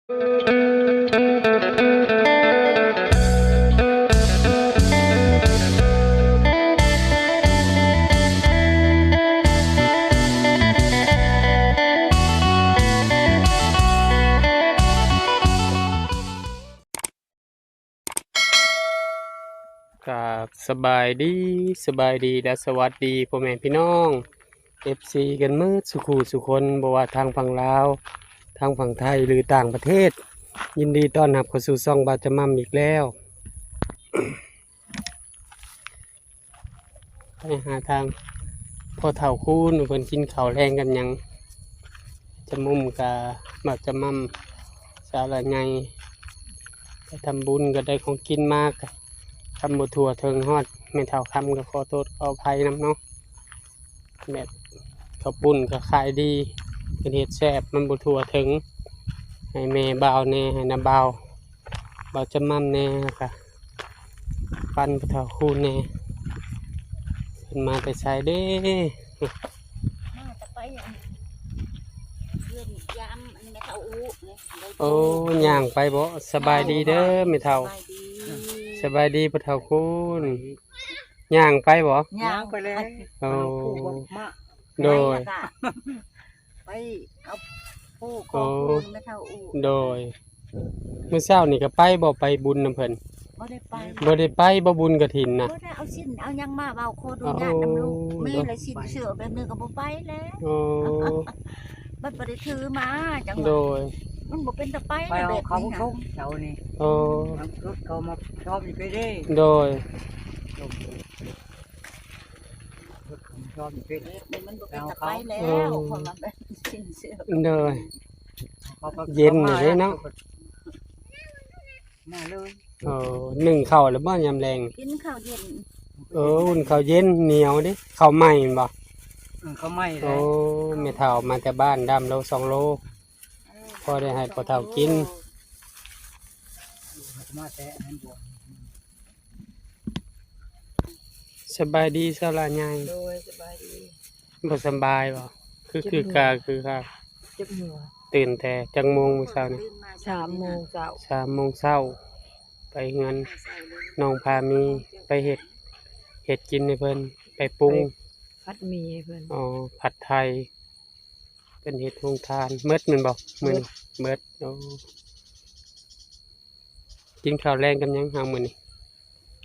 กราบสบายดี สบายดี และสวัสดีพ่อแม่พี่น้อง เอฟซี กันหมดสู่คู่สู่คน บ่ว่าทางฝั่งลาว ทางฝั่งไทย หรือต่างประเทศ ยินดีต้อนรับเข้าสู่ช่องบ่าวจำม่ำอีกแล้ว ไปหาทางพ่อเฒ่าคูณ เพิ่นกินข้าวแลงกันหยัง จำม่ำกะ บ่าวจำม่ำ สาวหลายใหญ่ ไปทำบุญก็ได้ของกินมา กะทำบ่ทั่วถึงฮอดแม่เฒ่าคำ ก็ขอโทษขออภัยนำเนาะ แบบข้าวปุ้นก็ขายดี เพิ่นเฮ็ดแซ่บ มันบ่ทั่วถึง ให้แม่บ่าวแหน่ ให้น้าบ่าว บ่าวจำม่ำแหน่ แล้วกะ ปันพ่อเฒ่าคูณแหน่ เพิ่นมาแต่ไสเด้ มาแต่ไปอันเพื่อนยามอันแม่เฒ่าอู้นี่ โอ้ ย่างไปบ่ สบายดีเด้อแม่เฒ่า สบายดี สบายดีพ่อเฒ่าคูณ ย่างไปบ่ ย่างไปเลย โอ้ มา โดย แล้วก็ไปเอาผู้ของ โอ้ ผู้แม่เฒ่าอู้ โดย มื้อเช้านี่ก็ไปบ่ ไปบุญนำเพิ่น บ่ได้ไป บ่ได้ไปบ่ บุญกฐินนะ บ่ได้เอาชิ้นเอาหยังมา เว้าขออนุญาตนำลูก โอ้ มีละชิ้นเสื้อแบบนี้ก็บ่ไปแล้ว โอ้ มันบ่ได้ถือมา จังหวะ โดย มันบ่เป็นตาไป ไปเอา แบบ เขา นี้นะ ชงเจ้านี่ โอ้ รถเขามาชอบอยู่ไปเด้ โดย รถเขามาชอบอยู่ไปเด้ มันบ่เป็นตาไปแล้ว โอ้ เพราะว่าแบบชิ้นเสื้อ โดย เย็นเลยเนาะ มาเลย โอ้ นึ่งข้าวแล้วบ่ยามแลง กินข้าวเย็น เออ อุ่นข้าวเย็น เหนียวเด้ ข้าวใหม่แม่นบ่ อืม ข้าวใหม่เลย โอ้ แม่เฒ่ามาแต่บ้าน ดำโลสองโล เออ พอได้ให้พ่อเฒ่ากิน มาแต่อันนั้นบ่ สบายดีสาวหลาใหญ่ โดย สบายดี บ่สำบายบ่ คือ เจ็บหัว คือกา คือกา เจ็บหัว ตื่นแต่จักโมงมื้อเช้านี่ สามโมงเช้า สามโมงเช้า ไปเฮือนน้องพามี ไปเฮ็ด เฮ็ดกินให้เพิ่น ไปปรุง ไปผัดหมี่ให้เพิ่น อ๋อ ผัดไทย เพิ่นเฮ็ดโรงทาน หมดแม่นบ่มื้อนี้ หมด หมด โอ้ กินข้าวแลงกับหยังเฮามื้อนี้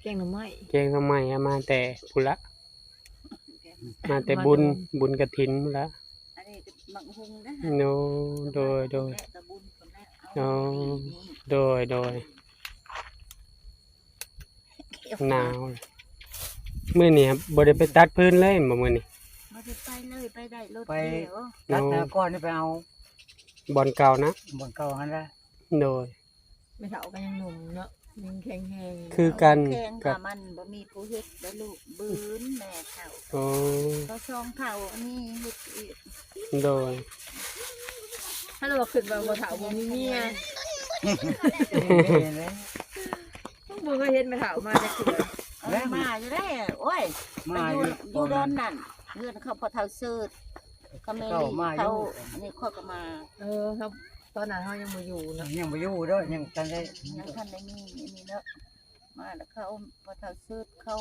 แกงหน่อไม้ แกงหน่อไม้ เอามาแต่พุ้นละ มาแต่บุญ บุญกฐินพุ้นละ อันนี้ก็หมากฮุ่งนะ โอ้ โดย โดย แต่บุญคนนั้น เอา โอ้ นี่ โดย โดย หนาว มื้อนี้ครับ บ่ได้ไปตัดฟืนเลยแม่นบ่มื้อนี้ บ่ได้ไปเลย ไปได้รถ ไป เดียว ตัด โอ้ หน้าก่อนนี่ไปเอา บ่อนเก่านะ บ่อนเก่าหั่นละ โดย แม่เฒ่าก็ยังหนุ่มเนาะ ยังแข็งแรง คือกัน แข็ง กั กั บ มันบ่มีผู้เฮ็ดแล้วลูก บืนแม่เฒ่า โอ้ เขาสองเฒ่าอันนี้เฮ็ดอีก โดย ถ้าเราคิดว่าบ่เฒ่าบ่มีเมีย บ่เคยเห็นแม่เฒ่ามาจักเทื่อ เออ มาอยู่ได้ โอ้ย มาอยู่ ไปอยู่ อยู่ดอนนั่น เฮือนเขาพ่อเฒ่าสืด เขาแม่ลี เขา อันนี้ข้อยก็มา เออ ครับ ตอนนั้นเฮายังบ่อยู่เนาะ ยังบ่อยู่เด้อ ยังทันได้ ยังทันได้มีอันนี้เนาะ มาแล้วเขาพ่อเฒ่าสืด เขา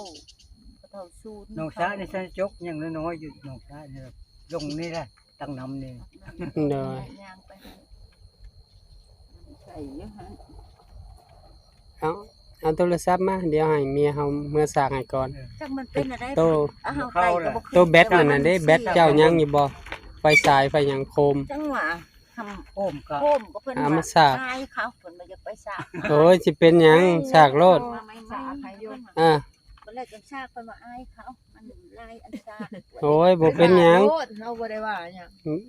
พ่อเฒ่าสูน น้องสานี่ เขา สันจกยังน้อยๆอยู่ น้องสานี่ ลงนี่แหละ ตั้งน้ำนี่ โดย ย่างไป ใส่อยู่หั่น เอา เอาโทรศัพท์มา เดี๋ยวให้เมียเฮาเมือสากให้ก่อน จักมันเป็นอะไร โต เอาเฮาไต่ก็บ่ โตแบตนั่นน่ะเด้ แบตเจ้ายังอยู่บ่ ไฟสายไฟหยังโคม จังหวะ ทำ โคมก็ โคมก็เพิ่น เอามาสาก อายเขา เพิ่นบ่อยากไปสาก โอ้ย สิเป็นหยัง สากโลด สากให้อยู่ อ่า เพิ่นเลยจังสาก เพิ่นว่าอายเขา มันหลายอันสาก โอ้ย บ่เป็นหยัง สากโลด เฮาบ่ได้ว่าหยัง อืม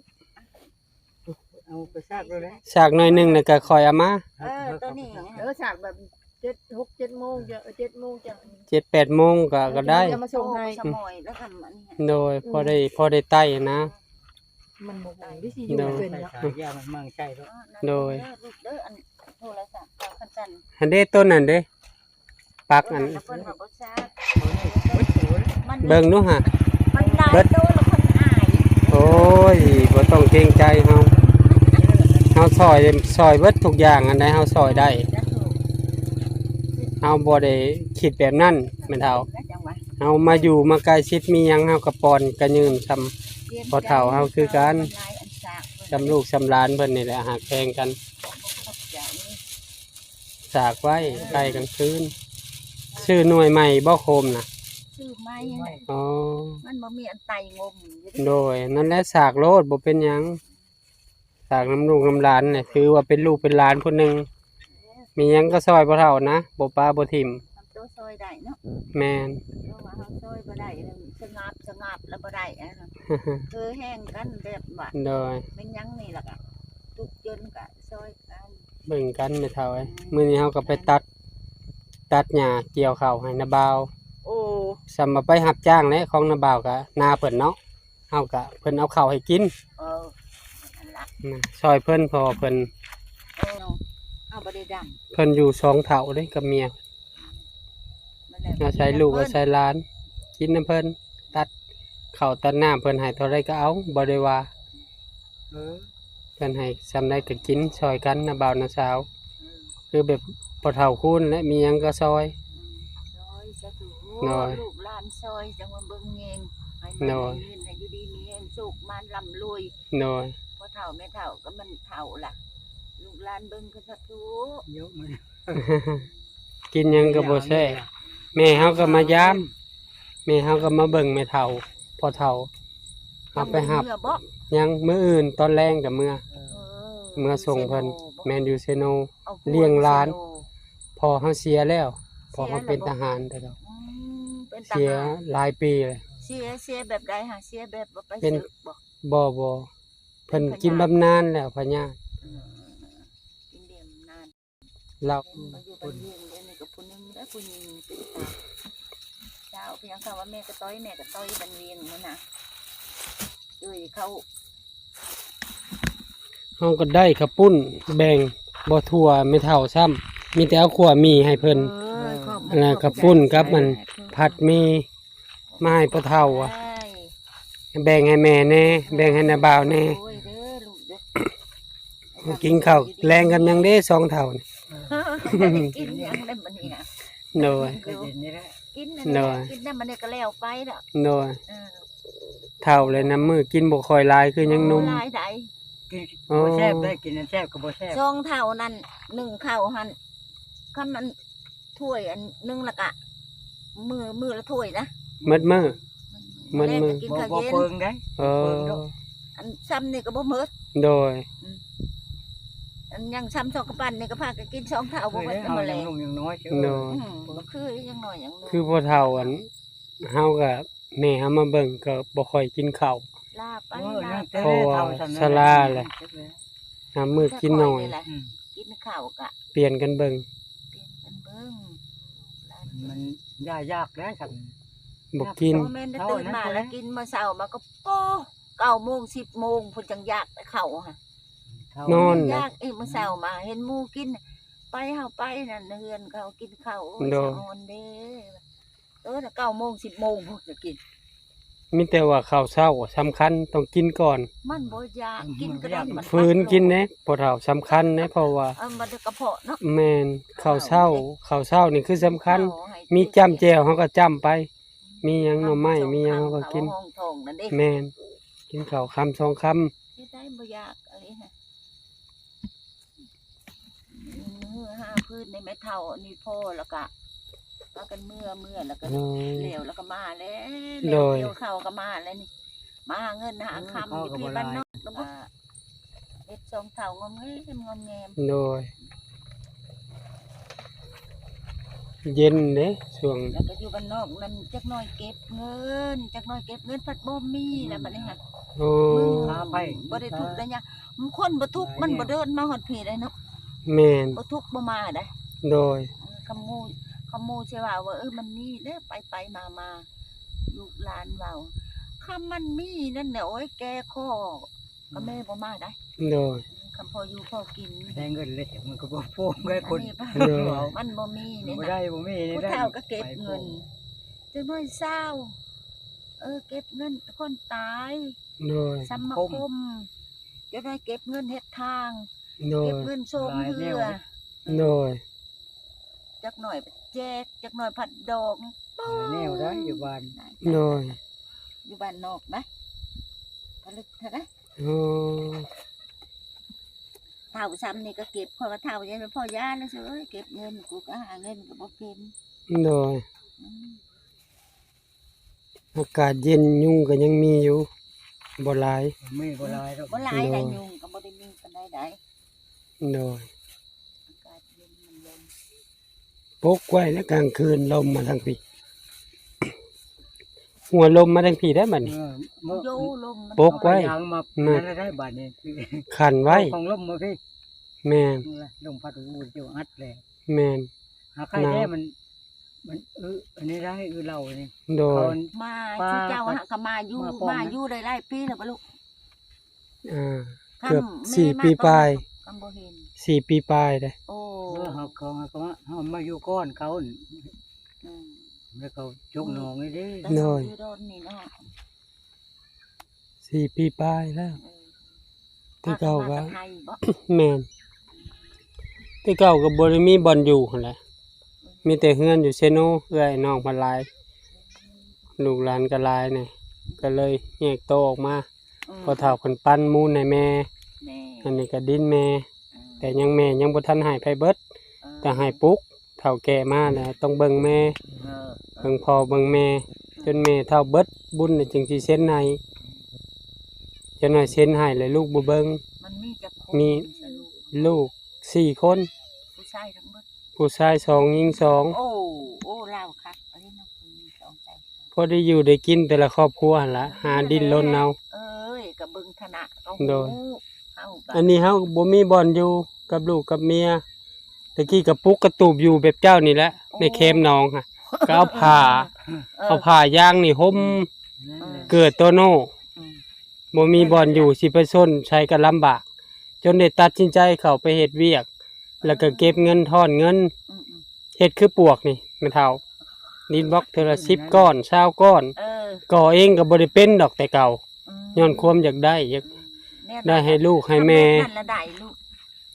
เอาไปสากเลยแหละ สากหน่อยหนึ่งแล้วก็ค่อยเอามา เออ ตัวนี้ เออ สากแบบเจ็ด หก เจ็ดโมง เจ็ดโมงจ้ะ เจ็ด แปดโมงก็ ก็ได้ เดี๋ยวมาส่งให้ สมอยแล้วทำอันนี้ โดย พอได้ พอได้ไต่นะ มันบ่ไหวที่สิอยู่ โดย เป็นเนาะ สายยามันมั่งใจแล้ว โดย ลูกเด้อ อันโทรศัพท์เขาคันสั่น หันเด้ต้นนั่นเด้ ปักอัน เพิ่นว่าบ่ทราบ มัน เบิ่งดูหะ มันหลาย เบิด โตแล้วเพิ่นอาย โอ้ย บ่ต้องเกรงใจเฮา ເຮົາຊ່ອຍ ຊ່ອຍເບິດທຸກຢ່າງ ອັນໃດເຮົາຊ່ອຍໄດ້ ເຮົາບໍ່ໄດ້ຄິດແບບນັ້ນແມ່ເຖົ້າ. ເຮົາມາຢູ່ມາໃກ້ຊິດ ມີຫຍັງເຮົາກໍປ່ອນກະຍື່ນຊ່ຳພໍ່ເຖົ້າເຮົາຄືກັນ ຊ່ຳລູກຊ່ຳຫຼານເພິ່ນນີ້ແຫຼະ ຮັກແພງກັນ. ສາກໄວ້ໃສ່ກາງຄືນ. ຊື້ໜ່ວຍໃໝ່ບໍ່ໂຄມນະ? ຊື້ໃໝ່ຫັ້ນແຫຼະ. ອໍ ມັນບໍ່ມີອັນໄຕ່ງົມຢູ່ເດ້. ໂດຍ ນັ້ນແຫຼະ ສາກໂລດ ບໍ່ເປັນຫຍັງ. ສາກນຳລູກນຳຫຼານແຫຼະ ຖືວ່າເປັນລູກເປັນຫຼານຜູ້ໜຶ່ງ. ມີຫຍັງກໍຊ່ອຍພໍ່ເຖົ້ານະ ບໍ່ປະບໍ່ຖິ້ມ. ທຳໂຕຊ່ອຍໄດ້ເນາະ. ແມ່ນ. ເພາະວ່າເຮົາຊ່ອຍບໍ່ໄດ້ ສະຫງັບ ສະຫງັບແລ້ວບໍ່ໄດ້ ຄືແຮງກັນແບບວ່າ ໂດຍ ເປັນຫຍັງນີ້ລະກະທຸກຈົນກະຊ່ອຍກັນ ເບິ່ງກັນແມ່ເຖົ້າເອີຍ. ອືມ ມື້ນີ້ເຮົາກໍໄປຕັດ ຕັດຫຍ້າກ່ຽວເຂົ້າໃຫ້ນ້າບ່າວ. ໂອ້ ສ່ຳວ່າໄປຮັບຈ້າງແຫຼະ ຂອງນ້າບ່າວກະນາເພິ່ນເນາະ ເຮົາກະ ເພິ່ນເອົາເຂົ້າໃຫ້ກິນ. ເອີ ນັ້ນລະ ນະ ຊ່ອຍເພິ່ນ ເພາະວ່າເພິ່ນ ເອີ ເຮົາບໍ່ໄດ້ດຳ ເພິ່ນຢູ່ສອງເຖົ້າເດ້ກັບເມຍ. ອາໄສລູກອາໄສຫຼານ ກິນນຳເພິ່ນ ຕັດເຂົ້າຕັດນ້ຳ ເພິ່ນໃຫ້ເທົ່າໃດກໍເອົາ ບໍ່ໄດ້ວ່າ. ເອີ ເພິ່ນໃຫ້ສ່ຳໃດກໍກິນຊ່ອຍກັນ ນ້າບ່າວນ້າສາວ. ອືມ ຄືແບບພໍ່ເຖົ້າຄູນແຫຼະ ມີຫຍັງກໍຊ່ອຍ. ອືມ ຊ່ອຍສາທຸ. ໂດຍ ລູກຫຼານຊ່ອຍ ຈັ່ງວ່າເບິ່ງແຍງ ໃຫ້ ໂດຍ ເງິນໃຫ້ຢູ່ດີມີແຮງ ໂຊກມານລ່ຳລວຍ. ໂດຍ ພໍ່ເຖົ້າແມ່ເຖົ້າກໍມັນເຖົ້າລະ ລູກຫຼານເບິ່ງກໍສາທຸ. ກິນຫຍັງກໍບໍ່ແຊບ. ແມ່ເຮົາກໍມາຢາມ ແມ່ເຮົາກໍມາເບິ່ງແມ່ເຖົ້າ ພໍ່ເຖົ້າ ເຮົາໄປຮັບ. ຍັງ ມື້ອື່ນຕອນແລງກໍເມືອ ເອີ ເມືອສົ່ງເພິ່ນ. ແມ່ນ ຢູ່ເຊໂນ ລ້ຽງຫຼານ. ພໍ່ເຮົາເສຍແລ້ວ ພໍ່ເຮົາເປັນທະຫານແຕ່ເກົ່າ. ອືມ ເປັນທະຫານ ເສຍຫຼາຍປີແລ້ວ. ເສຍ ເສຍແບບໃດຫະ? ເສຍແບບວ່າໄປເສິກບໍ່? ບໍ່ ບໍ່ ເພິ່ນກິນບຳນານແລ້ວ ພະຍາດ. ອືມ ກິນບຳນານ. ລາວມາຢູ່ບ້ານວຽງ ດຽວນີ້ກໍຜູ້ໜຶ່ງໄດ້ ຜູ້ຍິງເປັນສາວ ເຈົ້າ ພຽງຄຳວ່າແມ່ກະຕ້ອຍ ແມ່ກະຕ້ອຍ ບ້ານວຽງນັ້ນນະ ເອີຍ ເຂົາ ເຮົາກໍໄດ້ເຂົ້າປຸ້ນແບ່ງ ບໍ່ທົ່ວແມ່ເຖົ້າຊ້ຳ ມີແຕ່ເອົາຂົ້ວໝີ່ໃຫ້ເພິ່ນ. ເອີ ແລ້ວເຂົ້າປຸ້ນກັບອັນຜັດໝີ່ ມາໃຫ້ພໍ່ເຖົ້າ ເອີຍ ແບ່ງໃຫ້ແມ່ແດ່ ແບ່ງໃຫ້ນ້າບ່າວແດ່. ໂອ້ຍ ເດີລູກເດີ ກິນເຂົ້າແລງກັນຍັງເດ້ ສອງເຖົ້ານີ້ ກິນຫຍັງໄດ້ບັດນີ້ນະ. ໂດຍ ກິນນີ້ແຫຼະ ກິນນັ້ນແຫຼະ ໂດຍ ກິນນັ້ນ ມັນນີ້ກໍແລ້ວໄປແລ້ວ. ໂດຍ ເອີ ເຖົ້າແລ້ວນຳ ມື້ກິນບໍ່ຄ່ອຍຫຼາຍຄືຍັງໜຸ່ມ. ບໍ່ຫຼາຍໃດ ກິນ ໂອ້ ບໍ່ແຊບເດ້ ກິນນັ້ນແຊບກໍບໍ່ແຊບ. ສອງເຖົ້ານັ້ນ ໜຶ່ງເຂົ້າຫັ້ນ ຄັນມັນ ຖ້ວຍອັນໜຶ່ງ ແລ້ວກະ ມື້ ມື້ລະຖ້ວຍນະ ໝົດມື້ ໝົດມື້ ແລງກໍກິນ ບໍ່ ເຂົ້າ ບໍ່ ເຢັນ ເພິ່ງໄດ໋. ເອີ ເພິ່ງດອກ ອັນຊ້ຳນີ້ກໍບໍ່ໝົດ. ໂດຍ ອືມ ອັນຍັງຊ້ຳສອງກະປັ້ນນີ້ກໍພາກັນກິນສອງເຖົ້າ ບໍ່ໝົດ. ເອີ ເຮົາຍັງໜຸ່ມຍັງນ້ອຍ. ໂດຍ ອືມ ບໍ່ຄືຍັງນ້ອຍຍັງໜຸ່ມ ຄືພໍ່ເຖົ້າ ອັນ ເຮົາກໍ ແມ່ເຮົາມາເບິ່ງກໍບໍ່ຄ່ອຍກິນເຂົ້າ ລາໄປ ເອີ ລາໄປ ເພາະວ່າຊະລາແຫຼະ ຫາມື້ກິນໜ້ອຍ. ອືມ ກິນເຂົ້າກະ ປ່ຽນກັນເບິ່ງ ປ່ຽນກັນເບິ່ງ ມັນຢາກ ຢາກແລ້ວຊັ້ນ ບໍ່ກິນ. ບໍ່ແມ່ນ ຕື່ນມາແລ້ວກິນ ມື້ເຊົ້າມາກໍ ໂອ້ ເກົ້າໂມງ ສິບໂມງ ເພິ່ນຈັ່ງຢາກເຂົ້າຫະ ນອນ ຢາກອີກ. ມື້ເຊົ້າມາເຫັນໝູ່ກິນ ໄປ ເຮົາໄປນັ້ນ ເຮືອນເຂົາກິນເຂົ້າ ໂອ້ຍ ສະອອນເດ້. ເອີ ເກົ້າໂມງ ສິບໂມງ ພວກຈະກິນ. ມີແຕ່ວ່າເຂົ້າເຊົ້າສຳຄັນ ຕ້ອງກິນກ່ອນ. ມັນບໍ່ຢາກກິນກໍໄດ້ ມັນ ຝືນກິນເດ້ ພໍ່ເຖົ້າ ສຳຄັນເດ້ ເພາະວ່າ ເອີ ມັນກະເພາະເນາະ. ແມ່ນ ເຂົ້າເຊົ້າ ເຂົ້າເຊົ້ານີ້ຄືສຳຄັນ ມີຈ້ຳແຈ່ວເຮົາກໍຈ້ຳໄປ ມີຫຍັງໜໍ່ໄມ້ ມີຫຍັງເຮົາກໍກິນ. ແມ່ນ ກິນເຂົ້າຄຳສອງຄຳ ເຮັດໄດ້ບໍ່ຢາກ ອັນນີ້ ມື້ຫ້າຄືນໃນແມ່ເຖົ້ານີ້ພໍ ແລ້ວກະພາກັນເມືອ ເມືອແລ້ວກະ ໂດຍ ແລ້ວ ແລ້ວກະມາແລ້ວ ໂດຍ ກ່ຽວເຂົ້າກະມາແລ້ວນີ້ ມາຫາເງິນຫາຄຳ ເອີ ຢູ່ທີ່ບ້ານນອກ ເຮັດສອງເຖົ້າງອມແງມ ງອມແງມ. ໂດຍ ເຢັນເດ້ຊ່ວງ ແລ້ວກໍຢູ່ບ້ານນອກນັ້ນ ຈັກໜ້ອຍເກັບເງິນ ຈັກໜ້ອຍເກັບເງິນ ພັດບໍ່ມີແລ້ວບັດນີ້ຫະ. ໂອ້ ບໍ່ໄດ້ທຸກໄດ້ຍາກ ຄົນບໍ່ທຸກມັນບໍ່ເດີນມາຮອດພີ້ໄດ້ເນາະ. ແມ່ນ ບໍ່ທຸກບໍ່ມາໄດ້. ໂດຍ ຄຳໝູ່ ຄຳໝູ່ຊິວ່າວ່າ ເອີ ມັນມີແລ້ວ ໄປໆມາໆ ລູກຫຼານເວົ້າ ຄຳມັນມີນັ້ນແຫຼະ ໂອ້ຍ ແກ່ຄໍ ກໍແມ່ບໍ່ມາໄດ້. ໂດຍ ຄຳພໍຢູ່ພໍກິນ ໄດ້ເງິນເລີຍ ມັນກໍບໍ່ໂປ່ງໄດ້ຄົນ. ໂດຍ ມັນບໍ່ມີນີ້ ບໍ່ໄດ້ ບໍ່ມີນີ້ ຜູ້ເຖົ້າກໍເກັບເງິນ ຈັກໜ້ອຍຊາວ ເອີ ເກັບເງິນຄົນຕາຍ. ໂດຍ ສະມາຄົມ ຈັກໜ້ອຍເກັບເງິນເຮັດທາງ ໂດຍ ເກັບເງິນຊ່ວງເຮືອ ໂດຍ ຈັກໜ້ອຍແຈກ ຈັກໜ້ອຍຜັດດອກ ຫຼາຍແນວໄດ໋ຢູ່ບ້ານ ໂດຍ ຢູ່ບ້ານນອກນະ ຜະລຶກເທົ່າໃດ ໂອ້ ເຖົ້າຊ່ຳນີ້ກໍເກັບ ຂ້ອຍວ່າເຖົ້າ ຢ່າໄປພໍຢາແລ້ວເອີຍ ເກັບເງິນ ກູກໍຫາເງິນກໍບໍ່ເປັນ ໂດຍ ອືມ ອາກາດເຢັນ ຍຸງກໍຍັງມີຢູ່ ບໍ່ຫຼາຍ ມີບໍ່ຫຼາຍດອກ ບໍ່ຫຼາຍໃດ ໂດຍ ຍຸງກໍບໍ່ໄດ້ມີປານໃດໃດ ໂດຍ ອາກາດເຢັນ ມັນລົມ ປົກໄວ້ໃນກາງຄືນ ລົມມາທາງພີ້ ຫົວລົມມາທາງພີ້ໄດ໋ບັດນີ້ ເອີ ໂຍລົມມັນ ປົກໄວ້ ເອົາຜ້າຢາງມາ ນັ້ນໄດ້ບັດນີ້ ຂັນໄວ້ ເອົາຂອງລົມມາພີ້ ແມ່ນ ລົມພັດອູດຢູ່ອັດແຫຼະ ແມ່ນ ຫາໄຄແທ້ມັນ ມັນອຶ ອັນນີ້ໄດ້ອຶເຫຼົ້ານີ້ ໂດຍ ເຂົາມາ ປາ ຊຸເຈົ້າຫາກໍມາຢູ່ ມາຢູ່ໄດ້ຫຼາຍປີແລ້ວບໍ່ລູກ ອ່າ ເກືອບສີ່ປີປາຍ ກໍບໍ່ເຫັນ ສີ່ປີປາຍເດ້ ໂອ້ ເອີ ເຮົາ ເຂົາ ເຮົາກໍມາ ເຮົາມາຢູ່ກ່ອນເຂົາ ອືມ ແລ້ວເຂົາຈົກໜອງນີ້ເດ້ ໂດຍ ຢູ່ດອນນີ້ເນາະ ສີ່ປີປາຍແລ້ວ ເອີ ແຕ່ເກົ່າກໍ ແມ່ນ ແຕ່ເກົ່າກໍບໍ່ໄດ້ມີບ່ອນຢູ່ຫັ້ນແຫຼະ ມີແຕ່ເຮືອນຢູ່ເຊໂນ ເອື້ອຍນ້ອງເພິ່ນຫຼາຍ ລູກຫຼານກໍຫຼາຍແດ່ ກໍເລີຍແຍກໂຕອອກມາ ອືມ ພໍ່ເຖົ້າເພິ່ນປັນມູນໃຫ້ແມ່ ແມ່ ອັນນີ້ກໍດິນແມ່ ອືມ ແຕ່ຍັງ ແມ່ຍັງບໍ່ທັນໃຫ້ໃຜເບິດ ເອີ ແຕ່ໃຫ້ປຸກ ເຖົ້າແກ່ມາແລ້ວຕ້ອງເບິ່ງແມ່ ເອີ ເບິ່ງພໍ່ເບິ່ງແມ່ ຈົນແມ່ເຖົ້າເບິດບຸນແລ້ວຈຶ່ງຊິເຊັນໃຫ້ ຈັກໜ້ອຍເຊັນໃຫ້ແລ້ວລູກບໍ່ເບິ່ງ ມັນມີຈັກຄົນ ມີລູກສີ່ຄົນ ຜູ້ຊາຍທັງເບິດ ຜູ້ຊາຍສອງ ຍິງສອງ ໂອ້ ໂອ້ ລາວຄັກອັນນີ້ເນາະ ຜູ້ຍິງສອງຊາຍ ພໍໄດ້ຢູ່ໄດ້ກິນແຕ່ລະຄອບຄົວຫັ້ນລະ ຫາດິ້ນລົນເອົາ ເອີຍ ກໍເບິ່ງຖານະ ໂດຍ ເຮົາກໍ ອັນນີ້ເຮົາບໍ່ມີບ່ອນຢູ່ກັບລູກກັບເມຍ ແຕ່ກີ້ກໍປຸກກະຕູບຢູ່ແບບເຈົ້ານີ້ແຫຼະ ໂອ້ ໃນແຄມໜອງຫະ ກໍເອົາຜ້າ ເອີ ເອົາຜ້າຢາງນີ້ຫົ່ມ ເອີ ເກີດໂຕໂນ້ ອືມ ບໍ່ມີບ່ອນຢູ່ ຊິໄປຊົນໃສກໍລຳບາກ ຈົນໄດ້ຕັດສິນໃຈເຂົ້າໄປເຮັດວຽກ ແລ້ວກໍເກັບເງິນ ອືມ ທ້ອນເງິນ ອືມໆ ເຮັດຄືປວກນີ້ແມ່ເຖົ້າ ດິນບລັອກເທື່ອລະສິບກ້ອນ ຊາວກ້ອນ ເອີ ກໍ່ເອງກໍບໍ່ໄດ້ເປັນດອກແຕ່ເກົ່າ ອືມ ຍ້ອນຄວາມຢາກໄດ້ ຢາກ ອືມ ໄດ້ໃຫ້ລູກໃຫ້ແມ່ ແມ່ນແຫຼະ ໄດ້ລູກ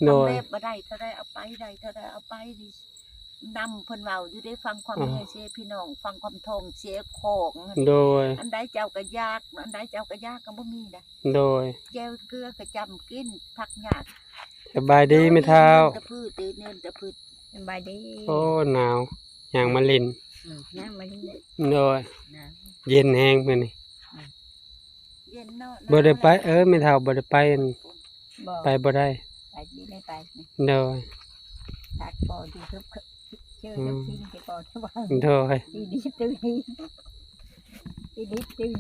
ໂດຍ ແບບບໍ່ໄດ້ເທົ່າໃດເອົາໄປ ໄດ້ເທົ່າໃດເອົາໄປນີ້ ນຳເພິ່ນເວົ້າຢູ່ເດ້ ຟັງຄວາມ ເອີ ເມຍເສຍພີ່ນ້ອງ ຟັງຄວາມທ້ອງເສຍຂອງ ໂດຍ ອັນໃດເຈົ້າກໍຢາກ ອັນໃດເຈົ້າກໍຢາກ ກໍບໍ່ມີນະ ໂດຍ ແຈ່ວເກືອກໍຈຳກິນ ພັກຍາກ ສະບາຍດີແມ່ເຖົ້າ ຕະພືດ ຕື່ນເນີນຕະພືດ ສະບາຍດີ ໂອ້ ໜາວ ຍ່າງມາຫຼິ້ນ ອືມ ຍ່າງມາຫຼິ້ນ ໂດຍ ນະ ເຢັນແຮງມື້ນີ້ ອືມ ເຢັນເນາະ ບໍ່ໄດ້ໄປ ເອີ ແມ່ເຖົ້າບໍ່ໄດ້ໄປ ບໍ່ ໄປບໍ່ໄດ້ ໄປບໍ່ໄດ້ໄປ ໂດຍ ຕັດພໍຢູ່ເທິບ ເຈີເທິບ ອືມ ຊິງຊິພໍ ໂດຍ ອີດິດຕື່ນ ອີດິດຕື່ນ